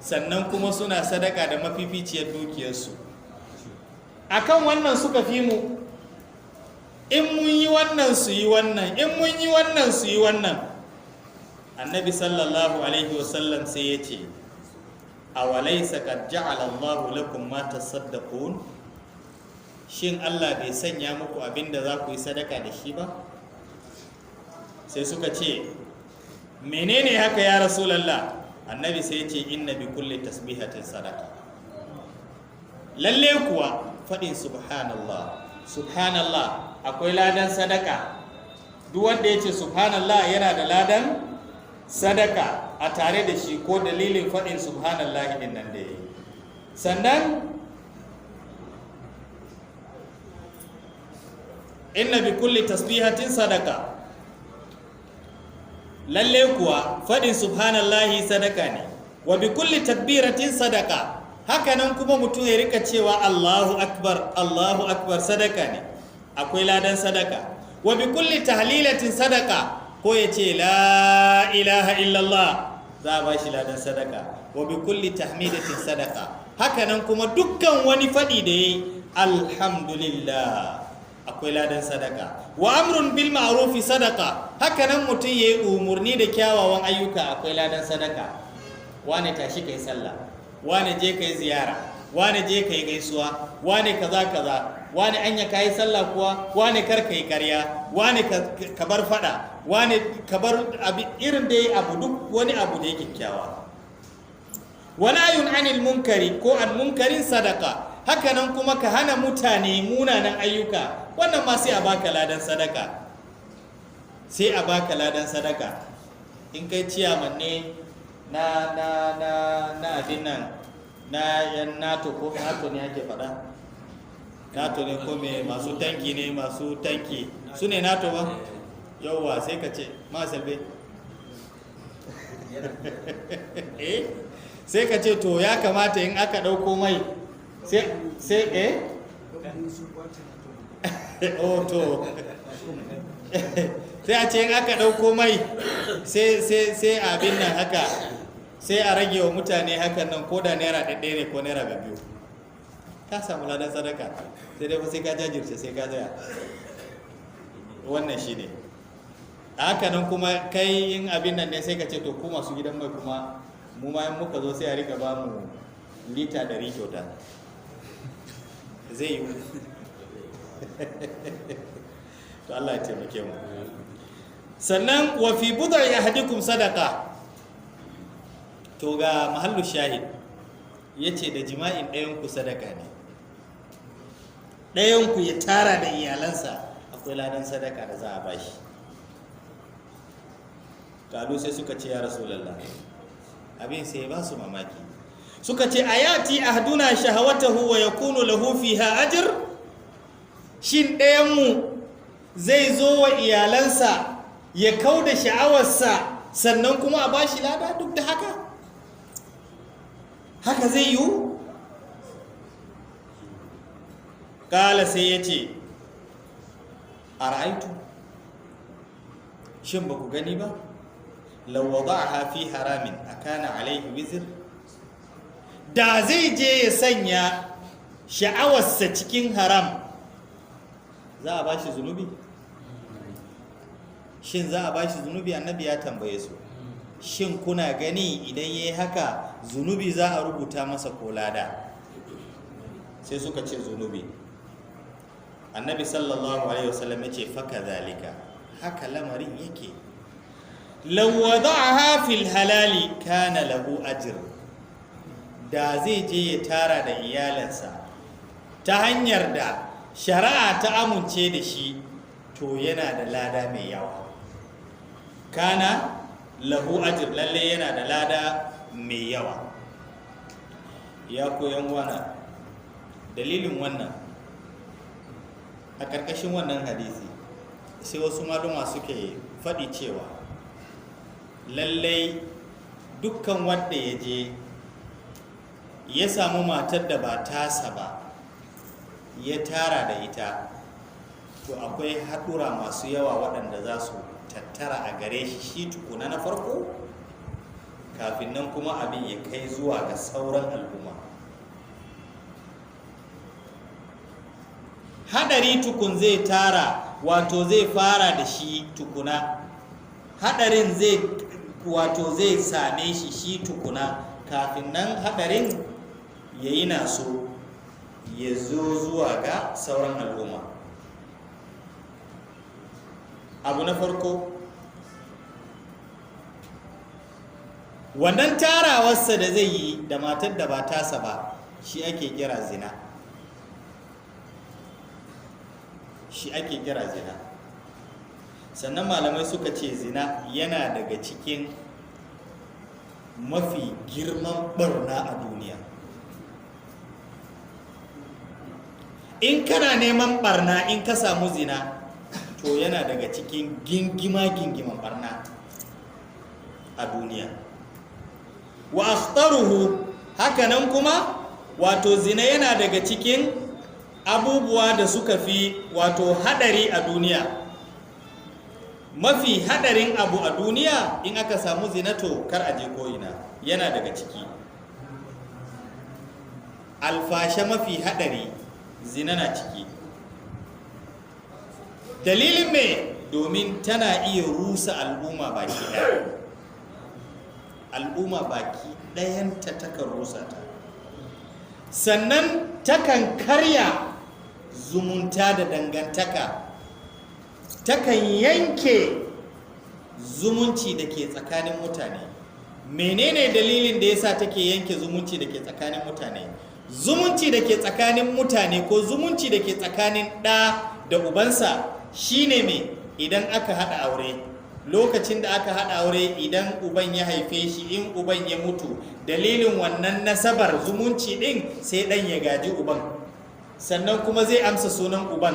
Speaker 1: Sannan kuma suna sadaka da mafificiyar dukiyarsu. Akan wannan suka fi mu. In mun yi wannan, su yi wannan. In mun yi wannan, su yi wannan. Annabi sallallahu alaihi wasallam sai ya ce Awalaysa qad ja'ala Allahu lakum ma tasaddaqun? Shin Allah bai sanya muku abinda za ku yi sadaka da shi ba? Sai suka ce, menene haka ya Rasulallah? Annabi sai ya ce, inna bi kulli tasbihatin sadaka. Lalle kuwa faɗin subhanallah, subhanallah akwai ladan sadaka. Duk wanda ya ce subhanallah yana da ladan sadaka a tare da shi, ko dalilin faɗin subhanallah din nan da ya yi. Sannan inna bi kulli tasbihatin sadaka. Lalle kuwa faɗin subhanallahi sadaka ne. Wa bi kulli takbiratin sadaka. Hakanan kuma mutum ya rika cewa Allahu akbar, Allahu akbar sadaka ne, akwai ladan sadaka. Wa bi kulli tahlilatin sadaka, ko ya ce la ilaha illallah, za a ba shi ladan sadaka. Wa bi kulli tahmidatin sadaka. Hakanan kuma dukkan wani faɗi da yayi alhamdulillah, akwai ladan sadaka. Wa amrun bil ma'rufi sadaka. Hakanan mutum yayi umurni da kyawawan ayyuka, akwai ladan sadaka. Wane tashi kai sallah, wane je kai ziyara, wane je kai gaisuwa, wane kaza kaza, wane anya kai sallah kuwa, wane kar kai karya, wane ka bar fada, wane ka bar irin dai abu, duk wani abu da yake kyakkyawa. Wala yun anil munkari ko an munkarin sadaka. Hakanan kuma ka hana mutane munanan ayyuka, wannan ma sai a baka ladan sadaka, sai a baka ladan sadaka. In kai ciyaman ne na na na na abin nan na yan NATO, ko NATO ne ake faɗa, NATO ne ko me, masu tanki ne, masu tanki su ne NATO ba? Yauwa, sai ka ce ma salbe sai ka ce to ya kamata in aka ɗauko mai sai oh to sai a ce in aka ɗauko mai sai abin nan haka, sai a rage wa mutane hakan nan, ko da naira 1 ne ko naira 2, ka samu ladan sadaka. Sai dai sai ka jajirce, sai ka tsaya. Wannan shi ne. Haka nan kuma kai in abin nan ne sai ka ce to ku masu gidan mai kuma mu ma in muka zo sai a rika ba mu lita 100 kyauta. Zai yi. To Allah ya taimake mu. Sannan wa fi bud'i ahadikum sadaqa. To ga mahallu shahid, yace da jima'in ɗayan ku sadaka ne. Ɗayan ku ya tara da iyalansa, akwai ladan sadaka da za a bashi. Kalu sai suka ce ya Rasulullah, abin sai ba su mamaki. Suka ce ayati ahduna shahawatahu wa yakunu lahu fiha ajr? Shin ɗayan mu zai zo wa iyalansa ya kauda sha'awarsa sannan kuma a bashi lada duk da haka? Haka zai yiwu? Kala sai ya ce a ra'aitu, shin ba ku gani ba? Law wada'aha fi haramin akana alaihi wizr? Da zai je ya sanya sha'awarsa cikin haram, za a bashi zunubi? Shin za a bashi zunubi? Annabi ya tambaye su, shin kuna gani idan yayi haka zunubi za a rubuta masa ko lada? Sai suka ce zunubi. Annabi sallallahu alaihi wasallam ya ce fakadhalika, haka lamarin yake. Law wada'aha fil halali kana lahu ajr. Da zai je ya tara da iyalansa ta hanyar da shari'a ta amince da shi, to yana da lada mai yawa. Kana lahu ajr, lalle yana da lada mai yawa. Ya koyan wana dalilin wannan, a ƙarƙashin wannan hadisi sai wasu maluma suke faɗi cewa lallai dukkan wanda ya je ya samu matar da ba tasa ba ya tara da ita, to akwai haɗura masu yawa waɗanda za su tattara a gare shi shi tukuna na farko, kafin nan kuma abin ya kai zuwa ga sauran al'umma. Haɗari tukun zai tara, wato zai fara da shi tukuna. Haɗarin zai wato zai same shi shi tukuna Kafin nan hadarin ya yi naso ya zo zuwa ga sauran al'umma. Abu na farko, wannan tarawarsa da zai yi da matar da ba tasa ba, shi ake kira zina. Shi ake kira zina. Sannan malamai suka ce zina yana daga cikin mafi girman barna a duniya. In kana neman barna, in ka samu zina, to yana daga cikin gingima-gingiman barna a duniya. Wa akhtaruhu, hakanan kuma wato zina yana daga cikin abubuwa da suka fi wato hadari a duniya. Mafi hadarin abu a duniya, in aka samu zina to kar a je ko'ina, yana daga ciki. Alfashe mafi hadari, zina na ciki. Dalilin me? Domin tana iya rusa al'umma baki ɗaya. Al'umma baki ɗayanta takan rusa ta. Sannan takan karya zumunta da dangantaka, takan yanke zumunci da ke tsakanin mutane. Menene dalilin da yasa take yanke zumunci da ke tsakanin mutane? Zumunci da ke tsakanin mutane, ko zumunci da ke tsakanin ɗa da ubansa, shine me? Idan aka haɗa aure, lokacin da aka haɗa aure, idan uban ya haife shi, in uban ya mutu, dalilin wannan nasabar zumunci ɗin sai ɗan ya gaji uban, sannan kuma zai amsa sunan uban.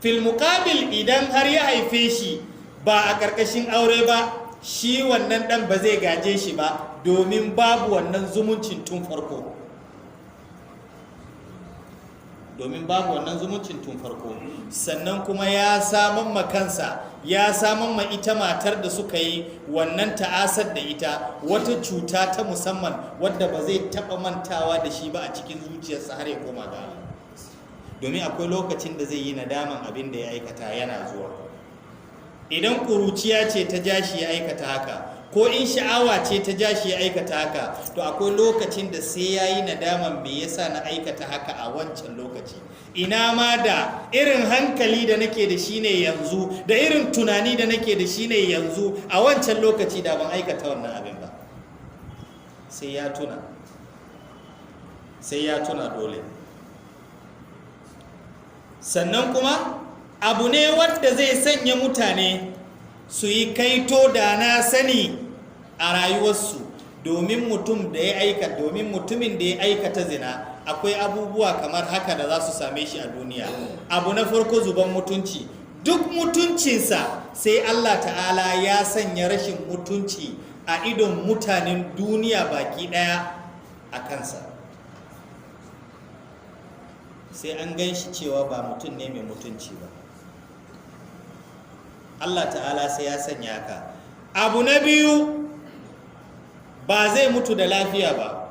Speaker 1: Fil muqabil, idan har ya haife shi ba a ƙarƙashin aure ba, shi wannan ɗan ba zai gaje shi ba, domin babu wannan zumuncin tun farko. Domin babu wannan zumuncin tun farko. Sannan kuma ya saman ma kansa, ya saman ma ita matar da suka yi wannan ta'asar da ita, wata cuta ta musamman wadda ba zai taɓa mantawa da shi ba a cikin zuciyarsa har ya koma ga Allah. Domin akwai lokacin da zai yi nadaman abin da ya aikata yana zuwa. Idan ƙuruciya ce ta ja shi ya aikata haka, ko in sha'awa ce ta ja shi ya aikata haka, to akwai lokacin da sai ya yi nadaman me yasa na aikata haka a wancan lokaci. Ina ma da irin hankali da nake da shi ne yanzu, da irin tunani da nake da shi ne yanzu, a wancan lokaci da ban aikata wannan abin ba. Sai ya tuna, sai ya tuna dole. Sannan kuma abu ne wanda zai sanya mutane su yi kaito da na sani a rayuwarsu, domin mutum da ya aika domin mutumin da ya aikata zina, akwai abubuwa kamar haka da za su same shi a duniya. Abu na farko, zuban mutunci. Duk mutuncinsa sai Allah ta'ala ya sanya rashin mutunci a idon mutanen duniya baki daya a kansa. Sai an gan shi cewa ba mutum ne mai mutunci ba. Allah ta'ala sai ya sanya ka. Abu na biyu, ba zai mutu da lafiya ba.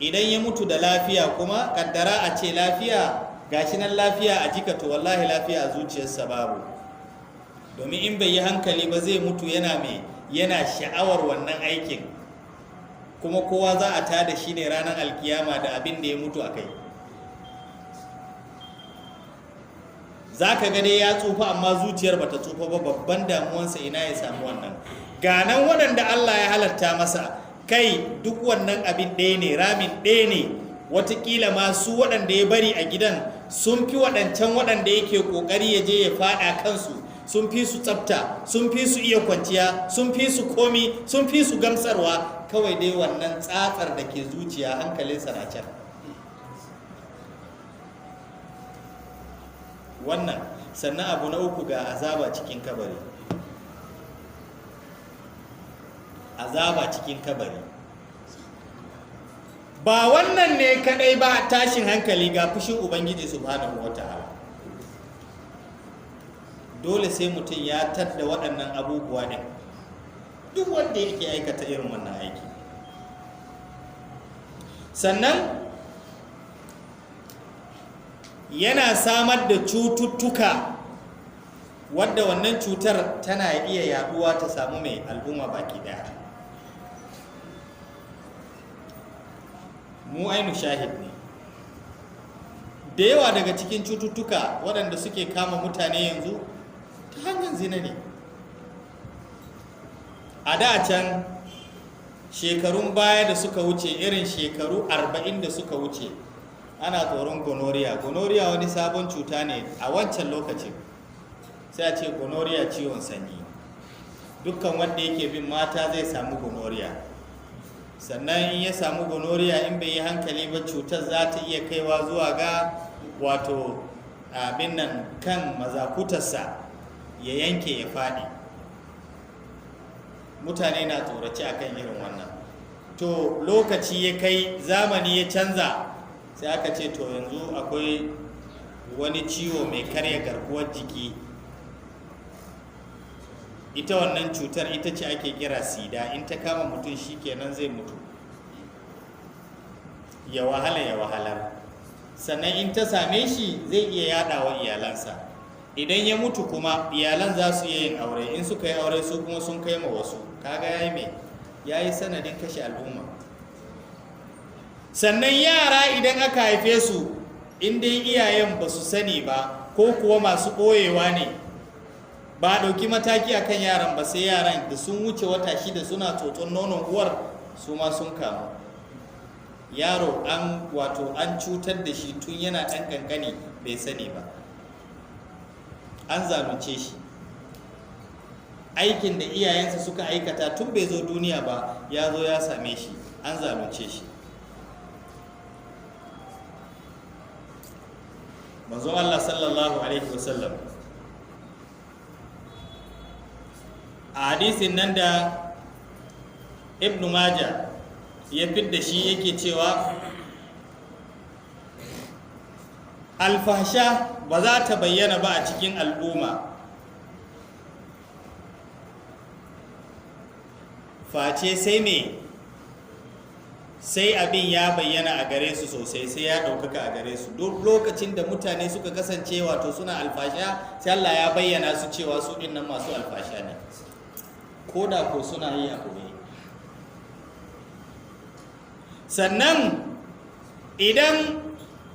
Speaker 1: Idan ya mutu da lafiya kuma, kaddara a ce lafiya gashi nan lafiya a jika, to wallahi lafiya a zuciyarsa babu. Domin in bai yi hankali ba, zai mutu yana mai yana sha'awar wannan aikin, kuma kowa za a tada shi ne ranar alkiyama da abin da ya mutu a kai. Za ka ga dai ya tsufa, amma zuciyar bata tsufa ba. Babban damuwansa ina ya samu wannan ganan waɗanda Allah ya halatta masa. Kai, duk wannan abin ɗaya ne, ramin ɗaya ne. Watakila ma su waɗanda ya bari a gidan sun fi waɗancan waɗanda yake ƙoƙari ya je ya faɗa kansu, sun fi su tsafta, sun fi su iya kwanciya, sun fi su komi, sun fi su gamsarwa. Kawai dai wannan tsatsar da ke zuciya, hankalinsa na can. Wannan. Sannan abu na uku, ga azaba cikin kabari. Azaba cikin kabari. Ba wannan ne kadai ba tashin hankali, ga fushin Ubangiji subhanahu wata'ala. Dole sai mutum ya tadda waɗannan abubuwa ne, duk wanda yake aikata irin wannan aiki. Sannan yana samar da cututtuka, wadda wannan cutar tana iya yaduwa ta samu mai al'umma baki daya. Mu ainu shahid ne. Da yawa daga cikin cututtuka waɗanda suke kama mutane yanzu ta hanyar zina ne. A da can shekarun baya da suka wuce, irin shekaru 40 da suka wuce, ana tsoron gonorrhea. Gonorrhea wani sabon cuta ne a wancan lokacin. Sai a ce gonorrhea ciwon sanyi, dukkan wanda yake bin mata zai samu gonorrhea. Sannan in ya samu gonorrhea, in bai yi hankali ba, cutar za ta iya kaiwa zuwa ga wato abin nan kan mazakutarsa ya yanke ya faɗi. Mutane na tsoraci akan irin wannan. To lokaci ya kai, zamani ya canza, sai aka ce to yanzu akwai wani ciwo mai karya garkuwar jiki. Ita wannan cutar ita ce ake kira sida. In ta kama mutum, shikenan, zai mutu, ya wahala ya wahalar. Sannan in ta same shi, zai iya yada wa iyalansa. Idan ya mutu kuma, iyalan za su iya yin aure. In suka yi aure, su kuma sun kai ma wasu. Kaga yayi mai yayi sanadin kashe al'umma. Sannan yara idan aka haife su, in dai iyayen ba su sani ba ko kuwa masu ɓoyewa ne, ba a ɗauki mataki akan yaran ba, sai yaran da sun wuce wata 6 suna tsotson nonon uwar, su ma sun kamu. Yaro an wato an cutar da shi tun yana ɗan ƙanƙani bai sani ba, an zalunce shi. Aikin da iyayensa suka aikata tun bai zo duniya ba ya zo ya same shi, an zalunce shi. Manzon Allah sallallahu alaihi wasallam a hadisin nan da Ibn Majah ya fidda shi yake cewa alfahsha ba za ta bayyana ba a cikin al'umma face sai me sai abin ya bayyana a gare su sosai, sai ya ɗaukaka a gare su. Duk lokacin da mutane suka kasance wato suna alfasha, sai Allah ya bayyana su cewa su ɗin nan masu alfasha ne, ko da ko suna yi a koyi. Sannan idan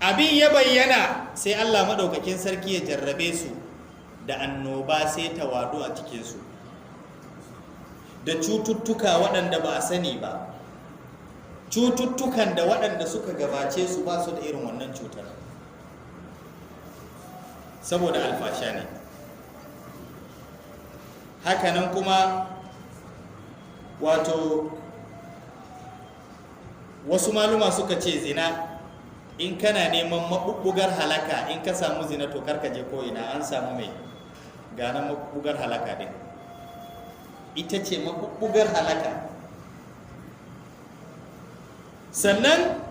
Speaker 1: abin ya bayyana, sai Allah maɗaukakin sarki ya jarrabe su da annoba, sai ta wadu a cikinsu da cututtuka waɗanda ba a sani ba, cututtukan da waɗanda suka gabace su ba su da irin wannan cutar, saboda alfasha ne. Hakanan kuma wato wasu maluma suka ce zina, in kana neman maɓuɓɓugar halaka, in ka samu zina to karka je ko'ina, an samu mai ganin maɓuɓɓugar halaka ɗin, ita ce maɓuɓɓugar halaka. Sannan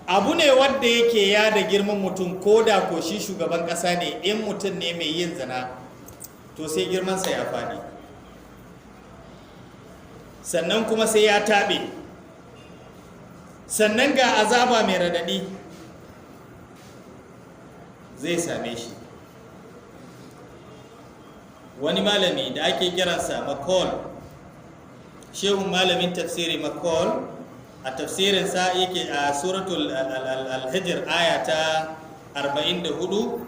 Speaker 1: abu ne wanda yake ya da girman mutum, ko da ko shi shugaban ƙasa ne, in mutum ne mai yin zina to sai girmansa ya faɗi, sannan kuma sai ya taɓe, sannan ga azaba mai radadi zai same shi. Wani malami da ake kiransa McCall, shehun malamin tafsiri McCall, a tafsirinsa yake a suratul al-Hijr aya ta 44,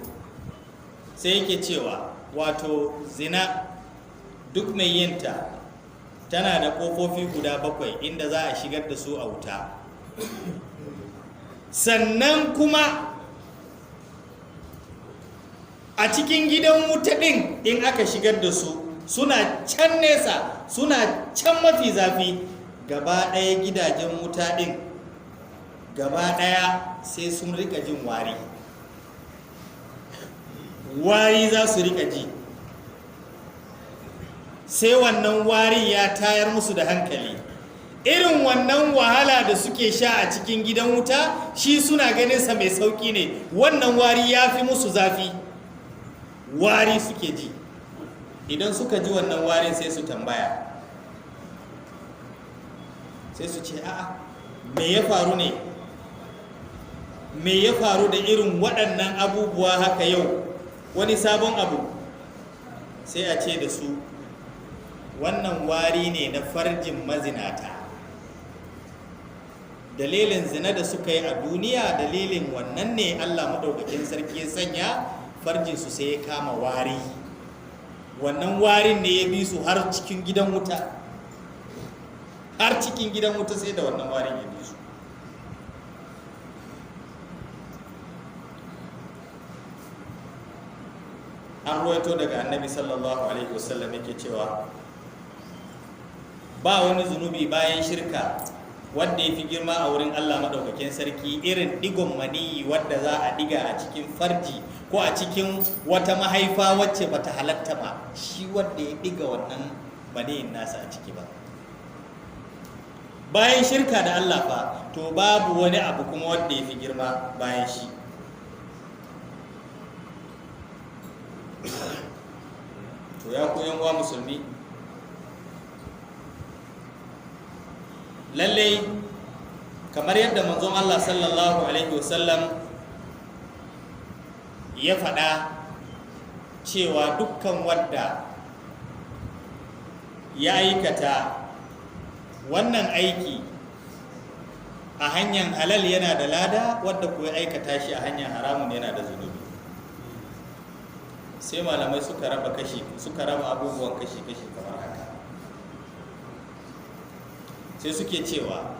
Speaker 1: sai yake cewa wato zina duk mai yinta tana da ƙofofi guda bakwai inda za a shigar da su a wuta. Sannan kuma a cikin gidan wuta ɗin, in aka shigar da su, suna can nesa, suna can mafi zafi. Gaba ɗaya gidajen wuta ɗin gaba ɗaya sai sun rika jin wari, wari za su rika ji, sai wannan warin ya tayar musu da hankali. Irin wannan wahala da suke sha a cikin gidan wuta, shi suna ganinsa mai sauƙi ne, wannan wari ya fi musu zafi. Wari suke ji. Idan suka ji wannan warin, sai su tambaya, sai su ce, "A'a, me ya faru ne? Me ya faru da irin waɗannan abubuwa haka yau, wani sabon abu?" Sai a ce da su, "Wannan wari ne na farjin mazinata." Dalilin zina da suka yi a duniya, dalilin wannan ne Allah maɗaukakin sarki ya sanya farjinsu sai ya kama wari. Wannan warin ne ya bi su har cikin gidan wuta, har cikin gidan wuta sai da wannan warin ya bi su. An ruwaito daga Annabi sallallahu alaihi wasallam yake cewa ba wani zunubi bayan shirka wanda ya fi girma a wurin Allah maɗaukakin sarki irin digon maniyi wadda za a diga a cikin farji ko a cikin wata mahaifa wacce bata halatta ba, shi wanda ya diga wannan maniyin nasa a ciki ba. Bayan shirka da Allah fa, to babu wani abu kuma wanda ya fi girma bayan shi. To ya ku yan uwa musulmi, lallai kamar yadda manzon Allah sallallahu alaihi wasallam ya faɗa cewa dukkan wadda ya aikata wannan aiki a hanyar halal yana da lada, wadda kuwa aikata shi a hanyar haramun yana da zunubi. Sai malamai suka raba kashi, suka raba abubuwan kashi-kashi kamar haka. Sai suke cewa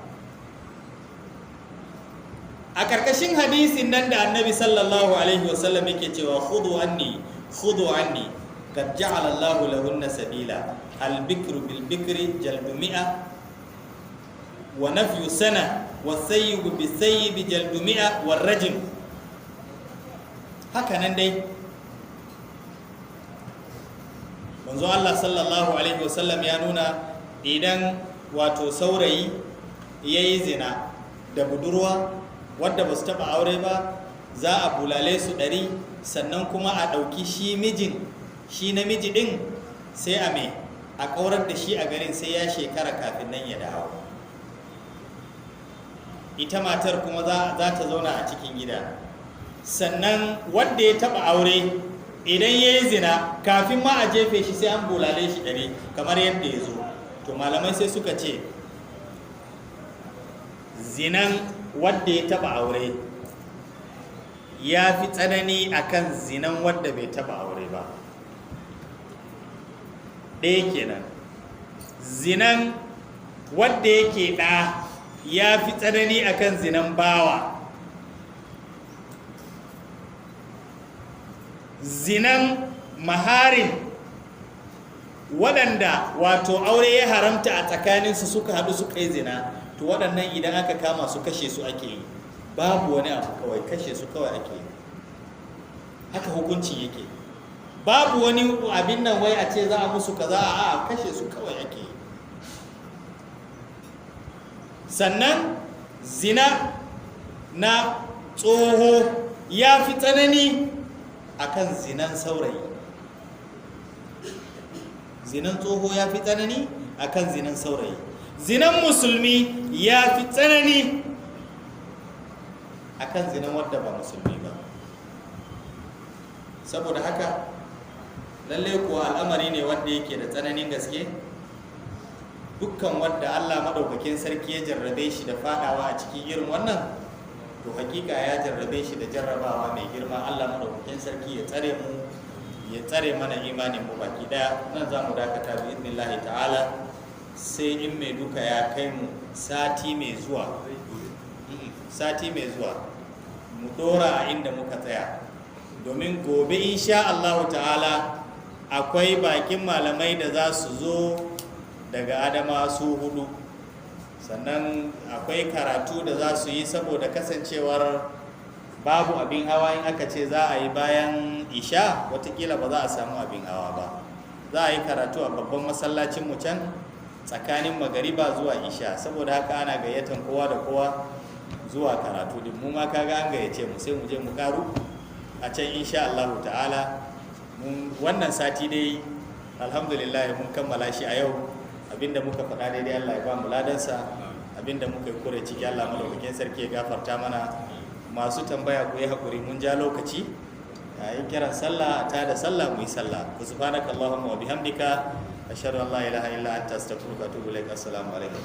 Speaker 1: a ƙarƙashin hadisin nan da Annabi sallallahu alaihi wasallam yake cewa khudhu anni, khudhu anni, qad ja'ala Allahu lahunna sabila, al-bikru bil bikri jaldu mi'a wa nafyu sana wa sayyibu bis sayyibi jaldu mi'a war rajm. Haka nan dai manzo Allah sallallahu alaihi wasallam ya nuna idan wato saurayi ya yi zina da budurwa wadda ba su taɓa aure ba, za a bulale su 100, sannan kuma a ɗauki shi mijin, shi namiji ɗin, sai a mai a ƙaurar da shi a garin sai ya shekara kafin nan ya dawo. Ita matar kuma za ta zauna a cikin gida. Sannan wanda ya taɓa aure idan ya yi zina, kafin ma a jefe shi sai an bulale shi 100 kamar yadda ya zo. To malamai sai suka ce zinan wadda ya taba aure ya fi tsanani akan zinan wadda bai taba aure ba. Ɗaya kenan. Zinan wadda yake ɗa ya fi tsanani akan zinan bawa. Zinan maharin waɗanda wato aure ya haramta a tsakaninsu suka haɗu suka yi zina, to waɗannan idan aka kama su kashe su ake yi, babu wani abu, kawai kashe su kawai ake yi. Haka hukuncin yake, babu wani abin nan wai a ce za a musu kaza, a kashe su kawai ake yi. Sannan zina na tsoho ya fi tsanani akan zinan saurayi. Zinan tsoho ya fi tsanani akan zinan saurayi. Zinan musulmi ya fi tsanani akan zinan wadda ba musulmi ba. Saboda haka lalle kuwa al'amari ne wanda yake da tsananin gaske. Dukkan wadda Allah maɗaukakin sarki ya jarrabe shi da fadawa a cikin irin wannan, to hakika ya jarrabe shi da jarrabawa mai girma. Allah maɗaukakin sarki ya tsare mu, ya tsare mana imanin mu baki daya. Nan za mu dakata bi idnillahi ta'ala, sai in mai duka ya kai mu sati mai zuwa, sati mai zuwa mu dora a inda muka tsaya. Domin gobe insha Allahu ta'ala akwai bakin malamai da za su zo daga Adama su 4, sannan akwai karatu da za su yi. Saboda kasancewar babu abin hawa, in aka ce za a yi bayan isha watakila ba za a samu abin hawa ba. Za a yi karatu a babban masallacin mu can tsakanin magariba zuwa isha. Saboda haka ana gayyatan kowa da kowa zuwa karatu din. Mu ma kaga an gayyace mu, sai mu je mu karu a can insha Allahu ta'ala. Wannan sati dai alhamdulillah mun kammala shi a yau. Abinda muka faɗa daidai Allah ya ba mu ladansa, abinda muka yi kure ciki Allah madaukakin sarki ya gafarta mana. Masu tambaya ku yi hakuri, mun ja lokaci. Yayin kiran sallah ta da sallah mu yi sallah. Subhanaka allahumma wa bihamdika, ashhadu an la ilaha illa anta, astaghfiruka wa atubu ilaik. Assalamu alaikum.